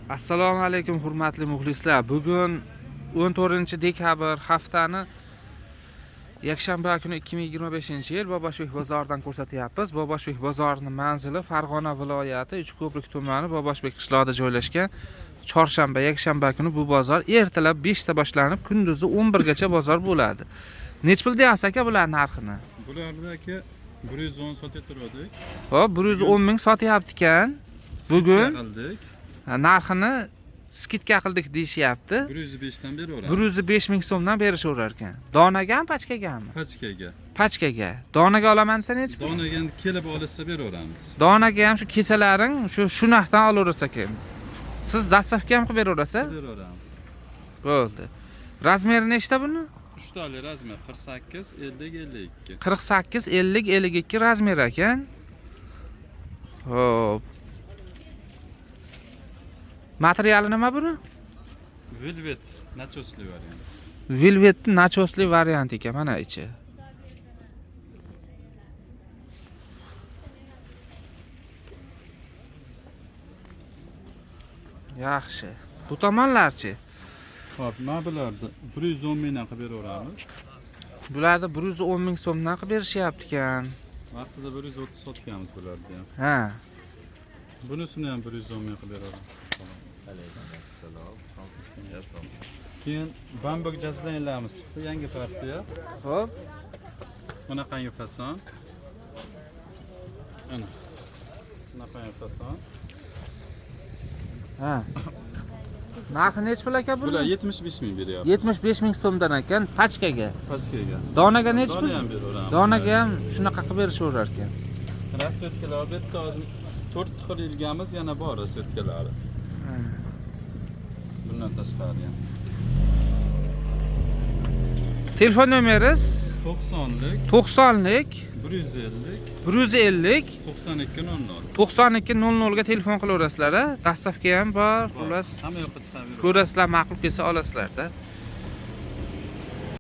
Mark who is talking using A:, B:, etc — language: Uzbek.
A: Assalomu alaykum hurmatli muxlislar. Bugun 14 dekabr haftani yakshanba kuni 2025-yil Boboshbek bozoridan ko'rsatyapmiz. Boboshbek bozorining manzili Farg'ona viloyati Uchko'prik tumani Boboshbek qishlog'ida joylashgan. Chorshanba, yakshanba kuni bu bozor ertalab 5 ta boshlanib, kunduzi 11 gacha bozor bo'ladi. Nech pul deyapsiz aka bular narxini?
B: Bularni aka 110 sotib turdik.
A: Hop, 110 ming sotyapti ekan. Bugun
B: qildik.
A: Narxini скидка qildik deyishyapti.
B: 105 dan beraveramiz.
A: 105 ming so'mdan berishaverar ekan. Donagami, pachkagami?
B: Pachkaga.
A: Pachkaga. Donaga olaman desa nechi pul?
B: Donaga kelib olsa beraveramiz.
A: Donaga ham shu kesalaring shu narxdan olaversa ekan. Siz доставка ham qilib beraverasiz?
B: Beraveramiz.
A: Bo'ldi. Размер i nechta buni?
B: 3 tali размер 48, 50, 52.
A: 48, 50, 52 размер ekan. Xo'p. Materiali nima buni?
B: Velvet начёс li variant.
A: Velvetni начёс li variant ekan mana ichi. Yaxshi. Bu tomonlarchi?
B: Xo'p, mana bularni 110 mingdan qilib beraveramiz.
A: Bularni 110 ming so'mdan qilib berishyapti ekan.
B: Vaqtida 130 sotganmiz bularni ham.
A: Ha.
B: Bunisini ham 110 ming qilib beraveramiz. Keyin bambuk jazlanlarimiz chiqdi, yangi partiya.
A: Xo'p.
B: Bunaqangi fason. Ana. Bunaqangi fason.
A: Ha. Narxi nechi pul aka
B: Bular
A: buni?
B: 75 ming beryapmiz.
A: 75 ming so'mdan ekan pachkaga.
B: Pachkaga.
A: Donaga nechi pul?
B: Dona ham beraveramiz.
A: Donaga ham shunaqa qilib berishaverar ekan.
B: Расцветка lar bu yerda hozir 4 xil ilgamiz yana bor расцветка lari. Bundan tashqari ham.
A: Telefon nomeringiz
B: 90lik,
A: 90lik
B: 150,
A: 150
B: 92 00.
A: 92 00 ga telefon qilaverasizlar, a? Доставка ham bor, xullas.
B: Hamma yoqqa chiqarib
A: Ko'rasizlar, ma'qul kelsa olasizlar-da.